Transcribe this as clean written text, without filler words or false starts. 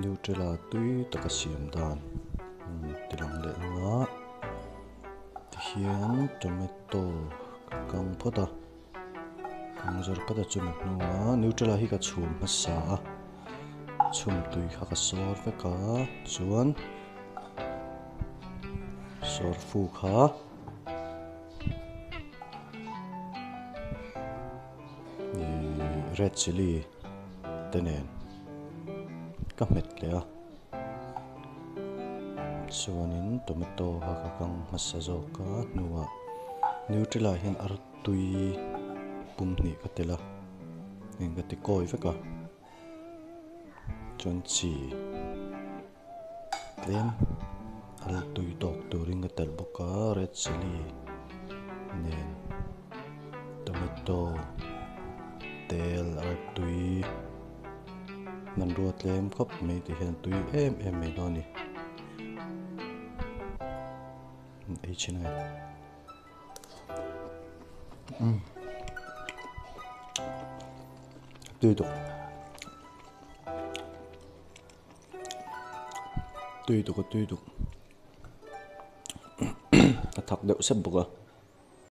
Nutella tui taka siam dan ti lang leh ang a tihian tomato ka kang phawt a kang zawr phawt a chumi hnuah Nutella hi ka chhum hmasa a chhum tui kha ka sawr vek a chuan sawr fu kha. Ihh red chilli te nen ka hmet leh a chuanin tomato kha ka kang hmasa zawk a hnuah nutella hian artui pum hnih ka telh a eng ka ti kawi vek a chuan chi tlem al tui tawk turin ka telh bawk a red chilli nen tomato tel artui hmanrua tlem khawp mai ti hian tui em em mai dawn a ni ei chhin a ni. Tui tuk tui tuk a tui tuk a thak deuh sep bawk a.